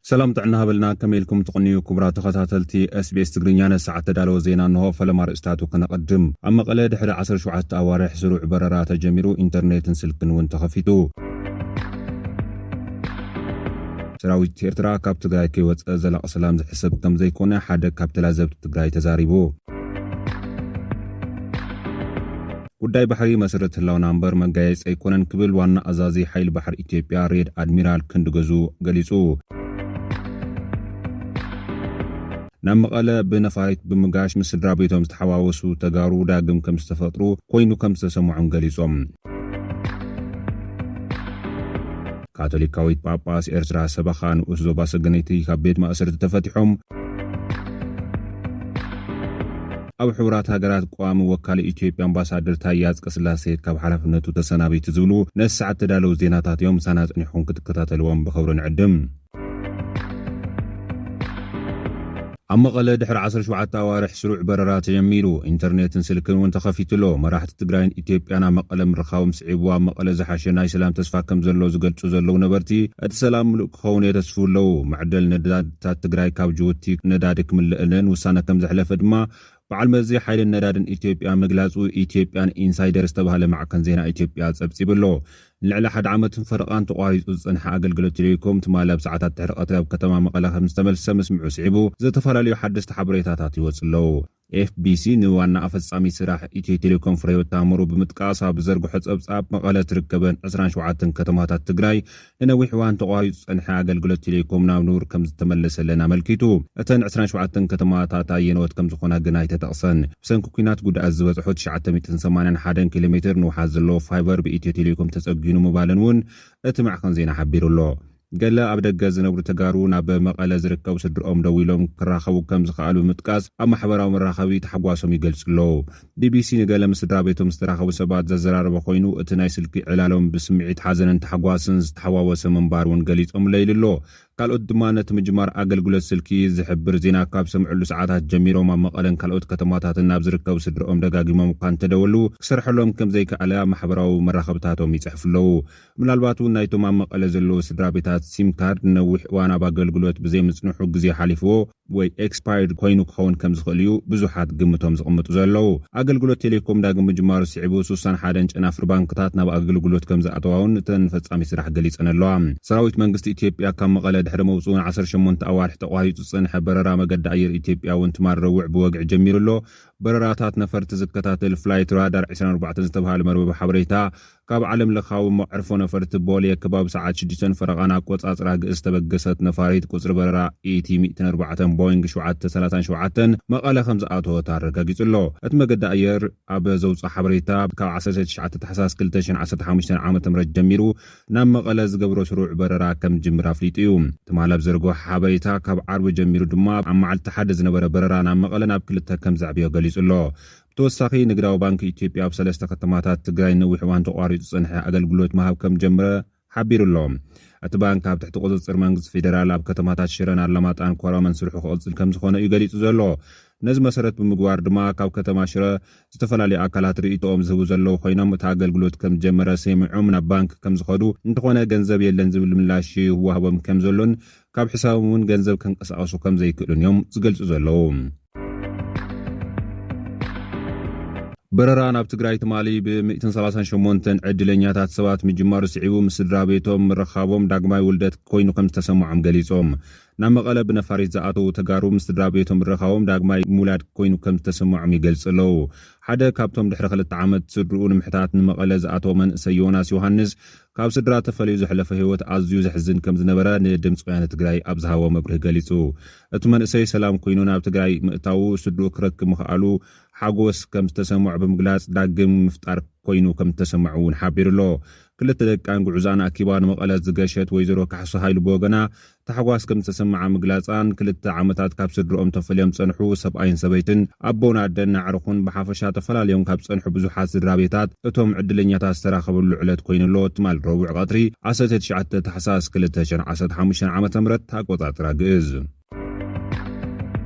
ሰላም ጥዕና ሃበልና፣ ከመይ ኢልኩም ትቕንዩ ክቡራት ተኸታተልቲ SBS ትግርኛ? ነሰዓት ተዳለወ ዜና እንሆ። ፈለማ ርእስታቱ ክነቐድም። ኣብ መቐለ ድሕሪ ዓሰርተ ሸውዓተ ኣዋርሕ ስሩዕ በረራ ተጀሚሩ፣ ኢንተርኔትን ስልክን እውን ተኸፊቱ። ሰራዊት ኤርትራ ካብ ትግራይ ከይወፀ ዘላቒ ሰላም ዝሕሰብ ከም ዘይኮነ ሓደ ካብ ተላዘብቲ ትግራይ ተዛሪቡ። ጉዳይ ባሕሪ መሰረት ህላውና እምበር መጋየፂ ኣይኮነን ክብል ዋና ኣዛዚ ሓይሊ ባሕሪ ኢትዮጵያ ሬድ ኣድሚራል ክንዲ ገዙ ገሊፁ። ናብ መቐለ ብነፋሪት ብምጋሽ ምስ ስድራ ቤቶም ዝተሓዋወሱ ተጋሩ ዳግም ከም ዝተፈጥሩ ኮይኑ ከም ዝተሰምዖም ገሊፆም። ካቶሊካዊት ጳጳስ ኤርትራ ሰበኻ ንኡስ ዞባ ሰገነይቲ ካብ ቤት ማእሰርቲ ተፈቲሖም። ኣብ ሕቡራት ሃገራት ቋሚ ወካሊ ኢትዮጵያ ኣምባሳደር ታየ ኣጽቀስላሴ ካብ ሓላፍነቱ ተሰናቢቱ ዝብሉ ነዚ ሰዓት ተዳለዉ ዜናታት እዮም። ምሳና ጸኒሕኩም ክትከታተልዎም ብኽብሪ ንዕድም። ኣብ መቐለ ድሕሪ ዓሰርተ ሸውዓተ ኣዋርሕ ስሩዕ በረራ ተጀሚሩ። ኢንተርኔትን ስልክን እውን ተኸፊቱ ኣሎ። መራሕቲ ትግራይን ኢትዮጵያን ኣብ መቐለ ምርኻቦም ስዒቡ፣ ኣብ መቐለ ዝሓሸ ናይ ሰላም ተስፋ ከም ዘሎ ዝገልጹ ዘለዉ ነበርቲ፣ እቲ ሰላም ምሉእ ክኸውን የተስፉ ኣለዉ። መዕደል ነዳድታት ትግራይ ካብ ጅቡቲ ነዳዲ ክምልእለን ውሳነ ከም ዘሕለፈ ድማ በዓል መዚ ሓይልን ነዳድን ኢትዮጵያ ምግላጹ ኢትዮጵያን ኢንሳይደር ዝተባህለ ማዕከን ዜና ኢትዮጵያ ጸብጺቡ ኣሎ። ንልዕሊ ሓደ ዓመትን ፈረቓን ተቋሪጹ ዝጸንሐ ኣገልግሎት ቴሌኮም ትማሊ ኣብ ሰዓታት ድሕሪ ቀትሪ ኣብ ከተማ መቐለ ከም ዝተመልሰ ምስምዑ ስዒቡ፣ ዝተፈላለዩ ሓደስቲ ሓበሬታታት ይወጹ ኣለዉ። ኤፍቢሲ ንዋና ኣፈጻሚ ስራሕ ኢትዮ ቴሌኮም ፍሬህይወት ታምሩ ብምጥቃስ ኣብ ዝዘርግሖ ጸብጻብ፣ መቐለ ትርከበን ዕስራን ሸውዓተን ከተማታት ትግራይ ንነዊሕ እዋን ተቋሪጹ ዝጸንሐ ኣገልግሎት ቴሌኮም ናብ ንቡር ከም ዝተመለሰለን ኣመልኪቱ። እተን ዕስራን ሸውዓተን ከተማታት ኣየነዎት ከም ዝኾና ግን ኣይተጠቕሰን። ብሰንኪ ኲናት ጉድኣት ዝበጽሑ ትሽዓተ ሚእትን ሰማንያን ሓደን ኪሎ ሜትር ንውሓት ዘለዎ ፋይበር ብኢትዮ ቴሌኮም ተጸጊኑ ምባለን እውን እቲ ማዕከን ዜና ሓቢሩ ኣሎ። ገለ ኣብ ደገ ዝነብሩ ተጋሩ ናብ መቐለ ዝርከቡ ስድርኦም ደዊሎም ክራኸቡ ከም ዝኸኣሉ ብምጥቃስ፣ ኣብ ማሕበራዊ መራኸቢ ታሕጓሶም ይገልጹ ኣለዉ። ቢቢሲ ንገለ ምስ ስድራ ቤቶም ዝተራኸቡ ሰባት ዘዘራረበ ኮይኑ፣ እቲ ናይ ስልኪ ዕላሎም ብስምዒት ሓዘንን ታሕጓስን ዝተሓዋወሰ ምንባር እውን ገሊጾምለይ ኢሉ ኣሎ። ካልኦት ድማ ነቲ ምጅማር ኣገልግሎት ስልኪ ዝሕብር ዜና ካብ ሰምዕሉ ሰዓታት ጀሚሮም ኣብ መቐለን ካልኦት ከተማታትን ናብ ዝርከቡ ስድርኦም ደጋጊሞም እኳ እንተደወሉ፣ ክሰርሐሎም ከም ዘይከኣለ ኣብ ማሕበራዊ መራኸብታቶም ይጽሕፉ ኣለዉ። ምናልባት እውን ናይቶም ኣብ መቐለ ዘለዉ ስድራ ቤታት ሲም ካርድ ንነዊሕ እዋን ኣብ ኣገልግሎት ብዘይምጽንሑ ግዜ ሓሊፍዎ ወይ ኤክስፓየርድ ኮይኑ ክኸውን ከም ዝኽእል እዩ ብዙሓት ግምቶም ዝቕምጡ ዘለዉ። ኣገልግሎት ቴሌኮም ዳግም ምጅማሩ ስዒቡ፣ ስሳን ሓደን ጨናፍር ባንክታት ናብ ኣገልግሎት ከም ዝኣተዋ እውን እተን ፈጻሚ ስራሕ ገሊጸን ኣለዋ። ሰራዊት መንግስቲ ኢትዮጵያ ካብ መቐለ ድሕሪ መውጽኡ ንዓሰርተ ሸሞንተ ኣዋርሕ ተቋሪጹ ዝጸንሐ በረራ መገዲ ኣየር ኢትዮጵያ እውን ትማል ረቡዕ ብወግዒ ጀሚሩ ኣሎ። በረራታት ነፈርቲ ዝከታተል ፍላይት ራዳር ዕስራን ኣርባዕተን ዝተባህለ መርበብ ሓበሬታ፣ ካብ ዓለም ለኻዊ መዕርፎ ነፈርቲ ቦሌ ከባቢ ሰዓት ሽዱሽተን ፈረቓን ኣቆጻጽራ ግእዝ ዝተበገሰት ነፋሪት ቁጽሪ በረራ ኢቲ ሚእትን ኣርባዕተን ቦይንግ ሸውዓተ ሰላሳን ሸውዓተን መቐለ ከም ዝኣተወት ኣረጋጊጹ ኣሎ። እቲ መገዲ ኣየር ኣብ ዘውጽኦ ሓበሬታ፣ ካብ ዓሰርተ ትሽዓተ ታሕሳስ ክልተ ሽሕን ዓሰርተ ሓሙሽተን ዓመተ ምህረት ጀሚሩ ናብ መቐለ ዝገብሮ ስሩዕ በረራ ከም ዝጅምር ኣፍሊጡ እዩ። ትማል ኣብ ዘርግሖ ሓበሬታ፣ ካብ ዓርቢ ጀሚሩ ድማ ኣብ መዓልቲ ሓደ ዝነበረ በረራ ናብ መቐለ ናብ ክልተ ከም ዘዕብዮ ገሊጹ ኣሎ። ብተወሳኺ፣ ንግዳዊ ባንክ ኢትዮጵያ ኣብ ሰለስተ ከተማታት ትግራይ ነዊሕ እዋን ተቋሪጹ ዝጸንሐ ኣገልግሎት ምሃብ ከም ጀመረ ሓቢሩ ኣሎ። እቲ ባንክ ኣብ ትሕቲ ቁጽጽር መንግስቲ ፌደራል ኣብ ከተማታት ሽረን ኣላማጣን ኮረምን ስርሑ ክቕጽል ከም ዝኾነ እዩ ገሊጹ ዘሎ። ነዚ መሰረት ብምግባር ድማ፣ ካብ ከተማ ሽረ ዝተፈላለዩ ኣካላት ርእይቶኦም ዝህቡ ዘለዉ ኮይኖም፣ እቲ ኣገልግሎት ከም ዝጀመረ ሰሚዖም ናብ ባንክ ከም ዝኸዱ፣ እንተኾነ ገንዘብ የለን ዝብል ምላሽ ይወሃቦም ከም ዘሎን ካብ ሕሳቦም እውን ገንዘብ ከንቀሳቐሱ ከም ዘይክእሉን እዮም ዝገልጹ ዘለዉ። በረራ ናብ ትግራይ ትማሊ ብ ሚእትን ሰላሳን ሸሞንተን ዕድለኛታት ሰባት ምጅማሩ ስዒቡ፣ ምስ ስድራ ቤቶም ምርኻቦም ዳግማይ ውልደት ኮይኑ ከም ዝተሰምዖም ገሊጾም። ናብ መቐለ ብነፋሪት ዝኣተዉ ተጋሩ ምስ ስድራ ቤቶም ምርኻቦም ዳግማይ ምውላድ ኮይኑ ከም ዝተሰምዖም ይገልጹ ኣለዉ። ሓደ ካብቶም ድሕሪ ክልተ ዓመት ስድርኡ ንምሕታት ንመቐለ ዝኣተወ መንእሰይ ዮናስ ዮሃንስ፣ ካብ ስድራ ተፈልዩ ዘሕለፈ ህይወት ኣዝዩ ዘሕዝን ከም ዝነበረ ንድምፂ ወያነ ትግራይ ኣብ ዝሃቦ መብርሂ ገሊጹ። እቲ መንእሰይ ሰላም ኮይኑ ናብ ትግራይ ምእታዉ፣ ስድርኡ ክረክብ ምኽኣሉ ሓጎስ ከም ዝተሰምዖ ብምግላጽ፣ ዳግም ምፍጣር ኮይኑ ከም ዝተሰምዖ እውን ሓቢሩ ኣሎ። ክልተ ደቃን ጉዕዛን ኣኪባ ንመቐለ ዝገሸት ወይዘሮ ካሕሱ ሃይሉ ብወገና፣ ታሕጓስ ከም ዝተሰምዓ ምግላጻን፣ ክልተ ዓመታት ካብ ስድርኦም ተፈልዮም ዝጸንሑ ሰብኣይን ሰበይትን፣ ኣቦን ኣደን ኣዕሩኽን ብሓፈሻ ተፈላልዮም ካብ ዝጸንሑ ብዙሓት ስድራ ቤታት፣ እቶም ዕድለኛታት ዝተራኸብሉ ዕለት ኮይኑ ኣሎ። ትማል ረቡዕ ቀትሪ ዓሰርተ ትሽዓተ ታሕሳስ ክልተ ሽሕን ዓሰርተ ሓሙሽተን ዓመተ ምህረት ኣቆጻጽራ ግእዝ።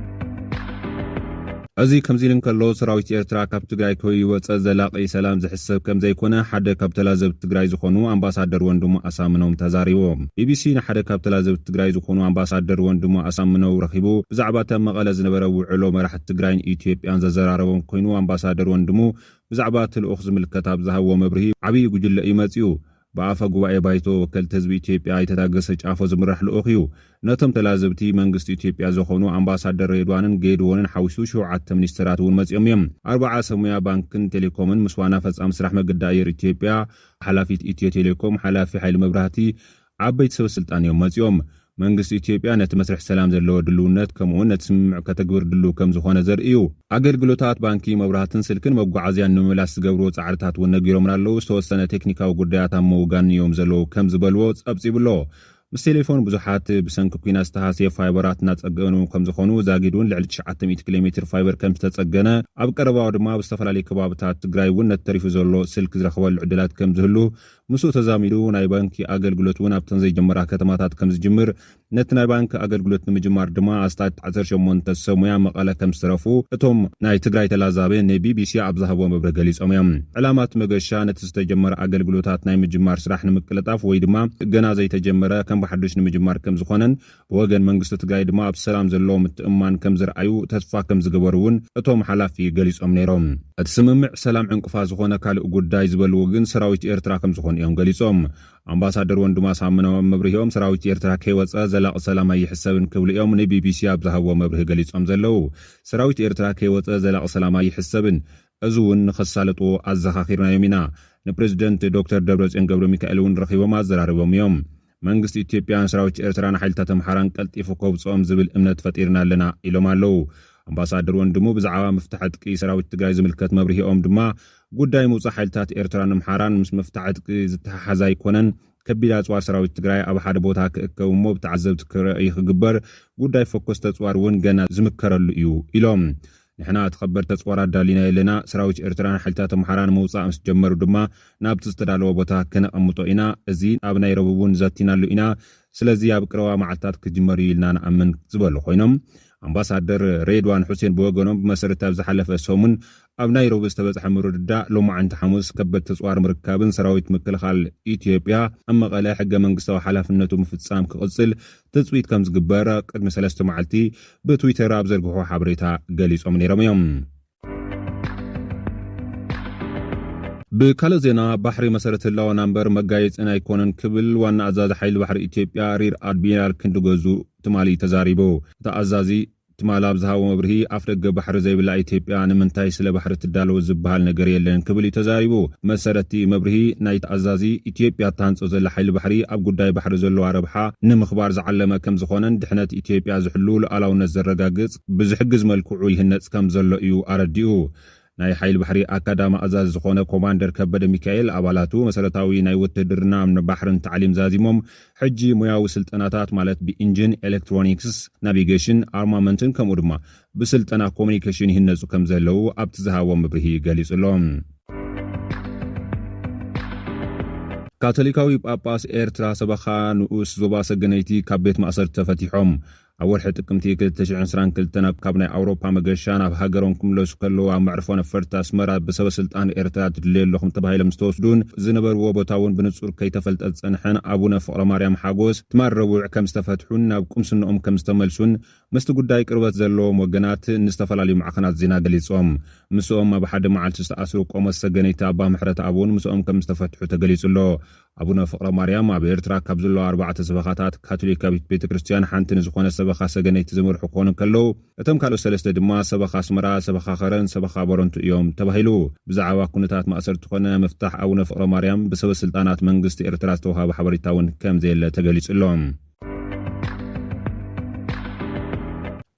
እዚ ከምዚ ኢሉ እንከሎ፣ ሰራዊት ኤርትራ ካብ ትግራይ ከይወፀ ዘላቒ ሰላም ዝሕሰብ ከም ዘይኮነ ሓደ ካብ ተላዘብቲ ትግራይ ዝኾኑ ኣምባሳደር ወንድሙ ኣሳምነውም ተዛሪቦም። ቢቢሲ ንሓደ ካብ ተላዘብቲ ትግራይ ዝኾኑ ኣምባሳደር ወንድሙ ኣሳምነው ረኺቡ ብዛዕባ እቲ ኣብ መቐለ ዝነበረ ውዕሎ መራሕቲ ትግራይን ኢትዮጵያን ዘዘራረቦም ኮይኑ፣ ኣምባሳደር ወንድሙ ብዛዕባ እቲ ልኡኽ ዝምልከት ኣብ ዝሃብዎ መብርሂ፣ ዓብዪ ጉጅለ እዩ መጺኡ። ብኣፈ ጉባኤ ባይቶ ወከልቲ ህዝቢ ኢትዮጵያ ኣይተ ታገሰ ጫፎ ዝምራሕ ልኡኽ እዩ። ነቶም ተላዘብቲ መንግስቲ ኢትዮጵያ ዝኾኑ ኣምባሳደር ሬድዋንን ጌድዎንን ሓዊሱ ሸውዓተ ሚኒስተራት እውን መጺኦም እዮም። ኣርባዓ ሰብ ሙያ ባንክን ቴሌኮምን ምስ ዋና ፈጻሚ ስራሕ መገዲ ኣየር ኢትዮጵያ፣ ሓላፊት ኢትዮ ቴሌኮም፣ ሓላፊ ሓይሊ መብራህቲ፣ ዓበይቲ ሰበ ስልጣን እዮም መጺኦም። መንግስቲ ኢትዮጵያ ነቲ መስርሕ ሰላም ዘለዎ ድልውነት ከምኡውን ነቲ ስምምዕ ከተግብር ድልው ከም ዝኾነ ዘርኢ እዩ። ኣገልግሎታት ባንኪ፣ መብራህትን ስልክን መጓዓዝያን ንምምላስ ዝገብርዎ ጻዕርታት እውን ነጊሮምና ኣለዉ። ዝተወሰነ ቴክኒካዊ ጉዳያት ኣብ ምውጋን እዮም ዘለዉ ከም ዝበልዎ ጸብጺቡ ኣሎ። ምስ ቴሌፎን ብዙሓት ብሰንኪ ኲናት ዝተሃስየ ፋይበራት እናጸገኑ ከም ዝኾኑ ዛጊድ እውን ልዕሊ ትሽዓተ ሚእቲ ኪሎ ሜትር ፋይበር ከም ዝተጸገነ፣ ኣብ ቀረባ ድማ ኣብ ዝተፈላለዩ ከባብታት ትግራይ እውን ነቲ ተሪፉ ዘሎ ስልኪ ዝረኽበሉ ዕድላት ከም ዝህሉ፣ ምስኡ ተዛሚዱ ናይ ባንኪ ኣገልግሎት እውን ኣብተን ዘይጀመራ ከተማታት ከም ዝጅምር፣ ነቲ ናይ ባንክ ኣገልግሎት ንምጅማር ድማ ኣስታት ዓሰርተ ሸሞንተ ሰብ ሙያ መቐለ ከም ዝተረፉ እቶም ናይ ትግራይ ተላዛቢ ንቢቢሲ ኣብ ዝሃብዎ መብርሂ ገሊጾም እዮም። ዕላማ እቲ መገሻ ነቲ ዝተጀመረ ኣገልግሎታት ናይ ምጅማር ስራሕ ንምቅልጣፍ ወይ ድማ ገና ዘይተጀመረ ከም ብሓዱሽ ንምጅማር ከም ዝኾነን ብወገን መንግስቲ ትግራይ ድማ ኣብ ሰላም ዘለዎ ምትእምማን ከም ዝረኣዩ ተስፋ ከም ዝገበሩ እውን እቶም ሓላፊ ገሊጾም ነይሮም። እቲ ስምምዕ ሰላም ዕንቅፋት ዝኾነ ካልእ ጉዳይ ዝበልዎ ግን ሰራዊት ኤርትራ ከም ዝኾኑ እዮም ገሊጾም። ኣምባሳደር ወንድሙ ኣሳምነው ኣብ መብርሂኦም ሰራዊት ኤርትራ ከይወጸ ዘላቒ ሰላም ኣይሕሰብን ክብሉ እዮም ንቢቢሲ ኣብ ዝሃብዎ መብርሂ ገሊጾም ዘለዉ። ሰራዊት ኤርትራ ከይወጸ ዘላቒ ሰላም ኣይሕሰብን፣ እዚ እውን ንኸሳልጥዎ ኣዘኻኺርናዮም ኢና። ንፕሬዚደንት ዶክተር ደብረጽዮን ገብረ ሚካኤል እውን ረኺቦም ኣዘራሪቦም እዮም። መንግስቲ ኢትዮጵያን ሰራዊት ኤርትራን ሓይልታት ኣምሓራን ቀልጢፉ ከውጽኦም ዝብል እምነት ፈጢርና ኣለና ኢሎም ኣለዉ። ኣምባሳደር ወንድሙ ብዛዕባ ምፍታሕ ዕጥቂ ሰራዊት ትግራይ ዝምልከት መብርሂኦም ድማ ጉዳይ ምውጻእ ሓይልታት ኤርትራን ኣምሓራን ምስ ምፍታሕ ዕጥቂ ዝተሓሓዘ ኣይኮነን፣ ከቢድ ኣጽዋር ሰራዊት ትግራይ ኣብ ሓደ ቦታ ክእከብ እሞ ብተዓዘብቲ ክረኣይ ክግበር፣ ጉዳይ ፈኮስ ተጽዋር እውን ገና ዝምከረሉ እዩ ኢሎም። ንሕና ተኸበድቲ ኣጽዋር ኣዳሊና የለና። ሰራዊት ኤርትራን ሓይልታት ኣምሓራን ምውጻእ ምስ ጀመሩ ድማ ናብቲ ዝተዳለወ ቦታ ከነቐምጦ ኢና። እዚ ኣብ ናይ ረቡብ እውን ዘቲናሉ ኢና። ስለዚ ኣብ ቀረባ መዓልታት ክጅመር እዩ ኢልና ንኣምን ዝበሉ ኮይኖም፣ ኣምባሳደር ሬድዋን ሑሴን ብወገኖም ብመሰረት ኣብ ዝሓለፈ ሰሙን ኣብ ናይሮቢ ዝተበጽሐ ምርድዳእ ሎማዕንቲ ሓሙስ ከበድቲ ኣጽዋር ምርካብን ሰራዊት ምክልኻል ኢትዮጵያ ኣብ መቐለ ሕገ መንግስታዊ ሓላፍነቱ ምፍጻም ክቕጽል ትጽቢት ከም ዝግበር ቅድሚ ሰለስተ መዓልቲ ብትዊተር ኣብ ዘርግሖ ሓበሬታ ገሊጾም ነይሮም እዮም። ብካልእ ዜና፣ ባሕሪ መሰረት ህላወና እምበር መጋየፅና ኣይኮነን ክብል ዋና ኣዛዚ ሓይሊ ባሕሪ ኢትዮጵያ ሪር ኣድሚራል ክንዲ ገዙ ትማሊ ተዛሪቡ። እቲ ኣዛዚ ትማሊ ኣብ ዝሃቦ መብርሂ፣ ኣፍደገ ባሕሪ ዘይብላ ኢትዮጵያ ንምንታይ ስለ ባሕሪ ትዳለው ዝበሃል ነገር የለን ክብል እዩ ተዛሪቡ። መሰረት እቲ መብርሂ ናይቲ ኣዛዚ፣ ኢትዮጵያ እትሃንጾ ዘላ ሓይሊ ባሕሪ ኣብ ጉዳይ ባሕሪ ዘለዋ ረብሓ ንምኽባር ዝዓለመ ከም ዝኾነን ድሕነት ኢትዮጵያ ዝሕሉ ሉዓላውነት ዘረጋግጽ ብዝሕግዝ መልክዑ ይህነጽ ከም ዘሎ እዩ ኣረዲኡ። ናይ ሓይሊ ባሕሪ ኣካዳሚ ኣዛዚ ዝኾነ ኮማንደር ከበደ ሚካኤል ኣባላቱ መሰረታዊ ናይ ውትድርና ባሕርን ታዕሊም ዛዚሞም ሕጂ ሞያዊ ስልጠናታት ማለት ብኢንጂን፣ ኤሌክትሮኒክስ፣ ናቪጌሽን፣ ኣርማመንትን ከምኡ ድማ ብስልጠና ኮሙኒኬሽን ይህነጹ ከም ዘለዉ ኣብቲ ዝሃቦ መብርሂ ገሊጹ ኣሎ። ካቶሊካዊ ጳጳስ ኤርትራ ሰበኻ ንኡስ ዞባ ሰገነይቲ ካብ ቤት ማእሰርቲ ተፈቲሖም። ኣብ ወርሒ ጥቅምቲ ክልተ ሽሕን ዕስራን ክልተን ኣብ ካብ ናይ ኣውሮፓ መገሻ ናብ ሃገሮም ክምለሱ ከለዉ ኣብ መዕርፎ ነፈርቲ ኣስመራ ብሰበ ስልጣን ኤርትራ ትድልዩ ኣለኹም ተባሂሎም ዝተወስዱን ዝነበርዎ ቦታ እውን ብንጹር ከይተፈልጠ ዝጸንሐን ኣቡነ ፍቕረ ማርያም ሓጎስ ትማል ረቡዕ ከም ዝተፈትሑን ናብ ቁምስንኦም ከም ዝተመልሱን ምስቲ ጉዳይ ቅርበት ዘለዎም ወገናት ንዝተፈላለዩ ማዕኸናት ዜና ገሊጾም። ምስኦም ኣብ ሓደ መዓልቲ ዝተኣስሩ ቆሞስ ሰገነይቲ ኣባ ምሕረት ኣብ እውን ምስኦም ከም ዝተፈትሑ ተገሊጹ ኣሎ። ኣቡነ ፍቕረ ማርያም ኣብ ኤርትራ ካብ ዘለዋ ኣርባዕተ ሰበኻታት ካቶሊካዊት ቤተ ክርስቲያን ሓንቲ ንዝኾነ ሰበኻ ሰገነይቲ ዝመርሑ ክኾኑ እንከለዉ፣ እቶም ካልኦት ሰለስተ ድማ ሰበኻ ኣስመራ፣ ሰበኻ ኸረን ሰበኻ ቦረንቱ እዮም ተባሂሉ። ብዛዕባ ኩነታት ማእሰርቲ ኮነ ምፍታሕ ኣቡነ ፍቕረ ማርያም ብሰበ ስልጣናት መንግስቲ ኤርትራ ዝተዋሃበ ሓበሬታ እውን ከም ዘየለ ተገሊጹ ኣሎ።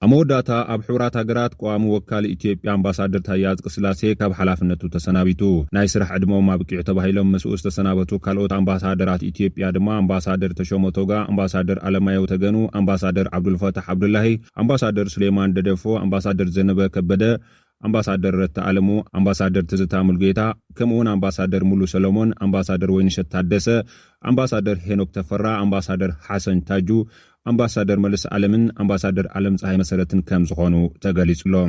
ኣብ መወዳእታ፣ ኣብ ሕቡራት ሃገራት ቀዋሚ ወካል ኢትዮጵያ ኣምባሳደር ታየ ኣጽቀስላሴ ካብ ሓላፍነቱ ተሰናቢቱ። ናይ ስራሕ ዕድመኦም ኣብቂዑ ተባሂሎም ምስኡ ዝተሰናበቱ ካልኦት ኣምባሳደራት ኢትዮጵያ ድማ ኣምባሳደር ተሾመ ቶጋ፣ ኣምባሳደር ኣለማየሁ ተገኑ፣ ኣምባሳደር ዓብዱልፈታሕ ዓብዱላሂ፣ ኣምባሳደር ሱሌማን ደደፎ፣ ኣምባሳደር ዘነበ ከበደ፣ ኣምባሳደር ረታ ኣለሙ፣ ኣምባሳደር ትዝታ ሙሉጌታ፣ ከምኡውን ኣምባሳደር ሙሉ ሰሎሞን፣ ኣምባሳደር ወይንሸት ታደሰ፣ ኣምባሳደር ሄኖክ ተፈራ፣ ኣምባሳደር ሓሰን ታጁ፣ ኣምባሳደር መልስ ኣለምን ኣምባሳደር ኣለም ፀሃይ መሰረትን ከም ዝኾኑ ተገሊጹ ኣሎ።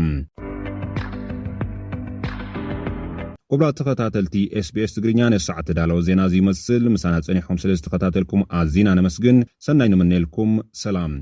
ክቡራት ተኸታተልቲ ኤስቢኤስ ትግርኛ፣ ነዚ ሰዓት ተዳለወ ዜና እዚ ይመስል። ምሳና ጸኒሕኩም ስለ ዝተኸታተልኩም ኣዚና ነመስግን። ሰናይ ንምነየልኩም። ሰላም።